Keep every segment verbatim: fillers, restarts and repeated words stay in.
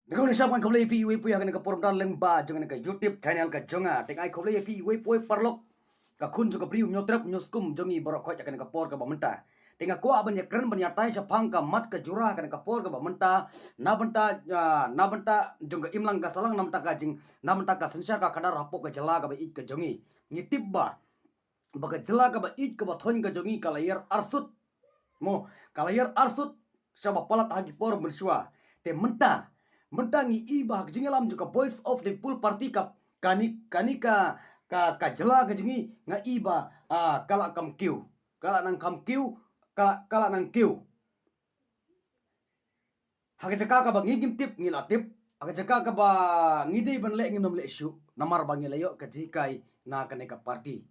Nga khublei ïa phi iwei pa iwei ha kane ka por mynta lyngba jong kane ka YouTube channel ka jong nga. Te nga ai khublei ïa phi iwei pa iwei paralok, ka khun jong ka briew, u ñiewtrep u ñiewskum jong ngi baroh khoit ha kane ka por kaba mynta. Te nga kwah ban ïakren ban ïatai shaphang ka mat ka jura ha kane ka por kaba mynta, na bynta, ah, na bynta jong ka imlang ka sahlang, na bynta ka jing, na bynta ka synshar ka khadar hapoh ka jylla kaba ïeit ka jong ngi. Ngi tip ba ba ka jylla kaba ïeit kaba thoiñ ka jong ngi ka la ïar arsut. Mo, ka la ïar arsut shaba palat ha ki por mynshuwa. Te mynta, mynta ngi i ba ha ka jingïalam jong ka Voice of the People Party ka, kane, kane ka, ka, ka jylla ka jong ngi, nga i ba, ah, ka la kham kiew. Ka la nang kham kiew, ka, ka la nang kiew. Ha ka jaka kaba ngi ngim tip ngi la tip. Ha ka jaka kaba ngi dei ban leh ngim nym leh shuh. Namar ba ngi la ïoh ka jinghikai na kane ka party.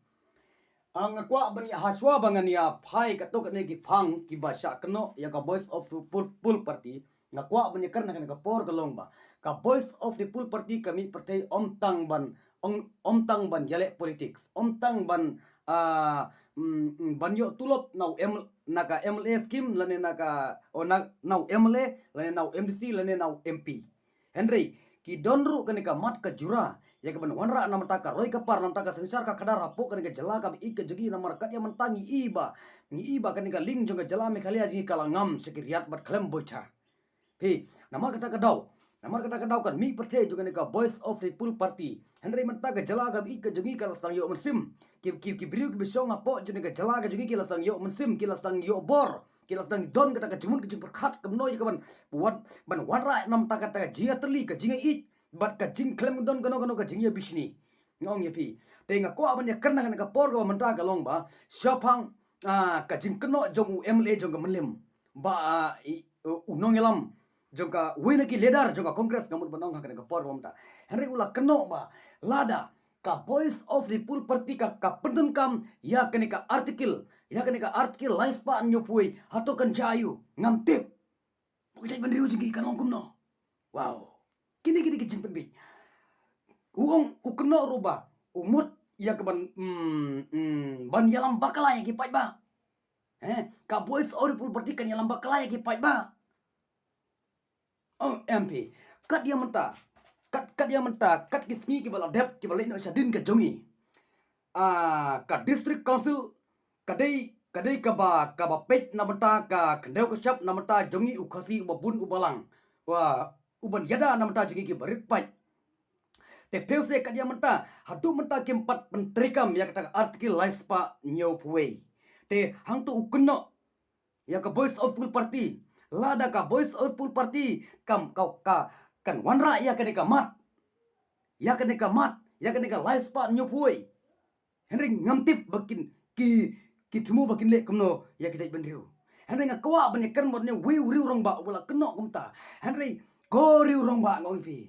Ah, nga kwah ban ïa, ha shuwa ba ngan ïa phai katto katne ki phang kiba shah kynnoh ïa ka Voice of People, People Party, nga kwah ban ïakren ha kane ka por ka long ba ka Voice of the People Party ka mih pyrthei ym tang ban, ym, ym tang ban ïaleh politics, ym tang ban, ah, mm, mm, ban ïoh tulop na u M, na ka M L A scheme lane na ka, o na, na u M L A lane na u M D C lane na u M P. Hynrei ki don ruh kane ka mat ka jura ïa ka ban wanrah na bynta ka roi ka par, na bynta ka synshar ka khadar hapoh kane ka jylla kaba ïeit ka jong ngi. Namar kat ïa mynta ngi i ba, ngi i ba kane ka lieng jong ka jylla Meghalaya jong ngi ka la ngam sha ki riat bad khlem boi cha. Phi, namar kata ka daw, namar kata ka daw kan mih pyrthei jong kane ka Voice of the People Party. Hynrei mynta ka jylla kaba ïeit ka jong ngi ka la sdang ïoh mynsiem. Ki, ki, ki briew kiba shong hapoh jong kane ka jylla ka jong ngi ki la sdang ïoh mynsiem, ki la sdang ïoh bor, ki la sdang don kata ka jingmut ka jingpyrkhat kumno ïa ka ban wan, ban wanrah na bynta kata ka jingïatylli, ka jingïaieit bad ka jingkhlem don kano kano ka jingïabishni. Nga ong ïa phi. Te nga kwah ban ïakren ha kane ka por kaba mynta ka long ba shaphang, ah, ka jingkynnoh jong u M L A jong ka Mylliem, ba, ah, i, u, u nongïalam jong ka, uwei na ki leader jong ka Congress nga mut ban ong ha kane ka por kaba mynta. Hynrei u la kynnoh ba lada ka Voice of the People Party ka, ka pyndonkam ïa kane ka article, ïa kane ka article lai spah hynñiewphew wei, hato kan jia aiu? Ngam tip. Ba ka jaitbynriew jong ngi kan long kumno? Wow. Kine, kine ki jingpynbeit. U ong, u kynnoh ruh ba u mut ïa ka ban, mm, mm, ban ïalam bakla ïa ki paidbah. Eh, ka Voice of the People Party kan ïalam bakla ïa ki paidbah. Oh, M P. Kat ïa mynta, kat, kat ïa mynta, kat ki sngi kiba la dep, kiba leit noh shadien ka jong ngi, ah, ka District Council ka dei, ka dei kaba, kaba peit na bynta ka khyndew ka shyiap na bynta jong ngi u Khasi uba bun uba lang. Wa, u ban ïada na bynta jong ngi kiba rit paid. Te phi ïohi kat ïa mynta, haduh mynta kim pat pyntreikam ïa kata ka article lai spah hynñiewphew wei. Te hangto u kynnoh ïa ka Voice of People Party. Lada ka Voice of People Party kam, ka, ka, kan wanrah ïa kane ka mat, ïa kane ka mat, ïa kane ka lai spah hynñiewphew wei, hynrei ngam tip ba kin, ki, ki thmu ba kin leh kumno ïa ki jaitbynriew. Hynrei nga kwah ban ïakren bad une uwei u riew rangbah uba la kynnoh kumta. Hynrei ko riew rangbah, nga ong ïa phi,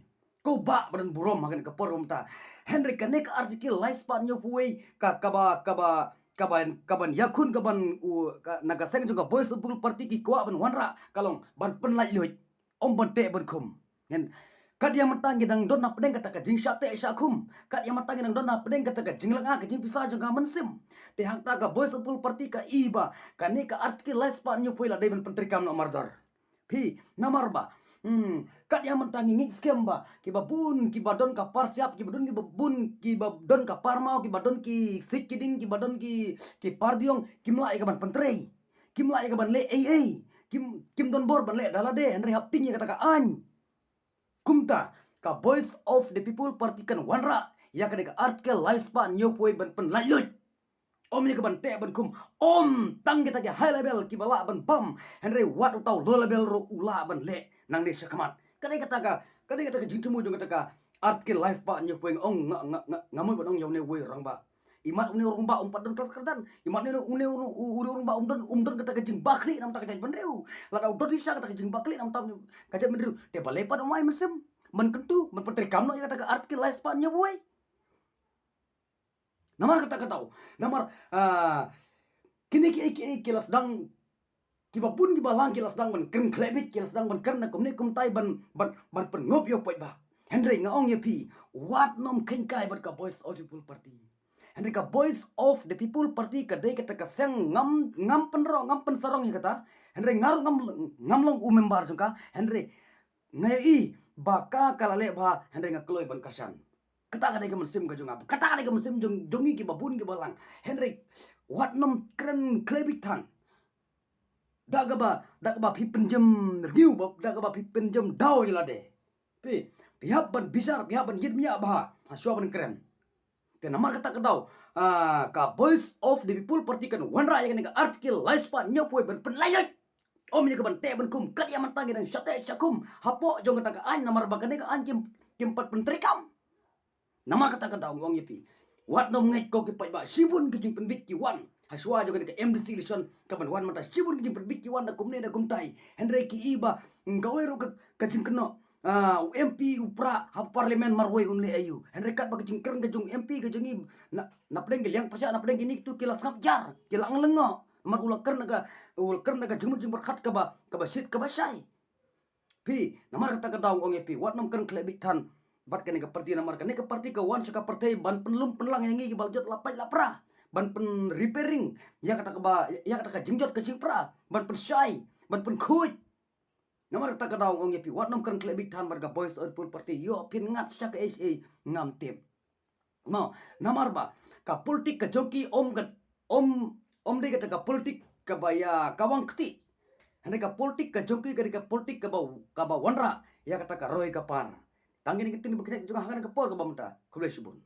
ko bah ba don burom ha kane ka por kumta. Hynrei kane ka article lai spah hynñiewphew wei ka, kaba, kaba, kaban, kaban ïakhun kaban u, ka, na ka seng jong ka Voice of People Party ki kwah ban wanrah ka long ban pynlait luid, ym ban teh ban khum. Ngen, kat ïa mynta ngi dang don hapdeng kata ka jingshah teh shah khum. Kat ïa mynta ngi dang don hapdeng kata ka jinglynga ka jingpisa jong ka mynsiem. Te hangta ka Voice of People Party ka i ba kane ka article lai spah hynñiewphew wei la dei ban pyntreikam noh mardor. Phi, namar ba, hmm, kat ïa mynta ngi ngeit skhem ba kiba bun kiba don ka par shyiap, kiba don, kiba bun kiba don ka par maw, kiba don ki siej ki dieng, kiba don ki, ki par dieng, kim lah ïa ka ban pyntrei. Kim lah ïa ka ban leh ei ei. Kim, kim don bor ban leh da lade, hynrei hap tieng ïa kata ka aiñ. Kumta ka Voice of the People Party kan wanrah ïa kane ka article lai spah hynñiewphew wei ban pynlait luid. Ym ïa ka ban teh ban khum. Ym tang kita ki high level kiba lah ban bam, hynrei wat uta u low level ruh u lah ban leh nangne shakhmat. Ka dei kata ka, ka dei kata ka jingthmu jong kata ka article lai spah hynñiewphew wei. Ong nga, nga, nga, nga mut ban ong ïa une uwei u rangbah. Imat une u rangbah um pat don klas kyrdan. Imat une, une, une, u, u rangbah um don, um don kata ka jingbakla na bynta ka jaitbynriew. Lada u don shisha kata ka jingbakla na bynta ka jaitbynriew, te balei pat um ai mynsiem ban kyntu, ban pyntreikam noh ïa kata ka article lai spah hynñiewphew wei? Namar kata ka daw, namar, ah, kine kiei kiei ki la sdang, kiba bun kiba lang ki la sdang ban kren khlem bit, ki la sdang ban kren na kumne kumtai ban, ban, ban pynngup ïa u paidbah. Hynrei nga ong ïa phi, wat nym kheiñ kai bad ka Voice of the People Party. Hynrei ka Voice of the People Party ka dei kata ka seng, ngam, ngam pynroh, ngam pynsarong ïa kata. Hynrei nga ruh ngam, ngam long u member jong ka. Hynrei Nga ïohi ba ka ka la leh bha, hynrei nga kloi ban kyrshan. Kata ka dei ka mynsiem ka jong nga. Kata ka dei ka mynsiem jong, jong ngi kiba bun kiba lang. Hynrei wat nym kren khlem bit than. Da kaba, da kaba phi pynjem rngiew, da kaba phi pynjem daw ïa lade. Phi, phi hap ban bishar, phi hap ban ïit mih bha ha shuwa ban kren. Te namar kata ka daw, ah, ka Voice of the People Party kan wanrah ïa kane ka Article lai spah hynñiew phew wei ban pynlait. Ym ïa ka ban teh ban kum, kat ïa mynta ngi dang shateh shakum hapoh jong kata ka aiñ, namar ba kane ka aiñ kim, kim pat pyntreikam. Namar kata ka daw nga ong ïa phi, wat nym ngeit ko ki paidbah, shibun ki jingpynbit ki wan ha shuwa jong kane ka M D C election kaban wan mynta, shibun ki jingpynbit ki wan da kumne da kumtai. Hynrei ki i ba, mm, kawei ruh ka, ka jingkynnoh, ah, u M P u Prah ha Parliament marwei un leh aïu. Hynrei katba ka jingkren ka jong u M P ka jong i, na, na pdeng ki liang pyrshah, na pdeng kine kitu ki la sngap jar, ki la ang lyngngoh. Namar u la kren da ka, u la kren da ka jingmut jingpyrkhat kaba, kaba shit kaba shai. Phi, namar kata ka daw nga ong ïa phi, wat nym kren khlem bit than bad kane ka party, namar kane ka party ka wan sha ka pyrthei ban pynlum pynlang ïa ngi kiba la jot la pait la pra, ban pyn repairing ïa kata kaba, ïa kata ka jingjot ka jingpra, ban pynshai, ban pynkhuid. Namar kata ka daw nga ong ïa phi, wat nym kren khlem bit than bad ka Voice of the People Party. Ïoh phin ngat sha kaei kaei ngam tip. Mo, namar ba ka politik ka jong ki ym ka, ym, ym dei kata ka politik kaba ïa kawang kti. Hynrei ka politik ka jong ki ka dei ka politik kaba, kaba wanrah ïa kata ka roi ka par. Tang kine ki ktien ba kine jong nga ha kane ka por kaba mynta. Khublei shibun.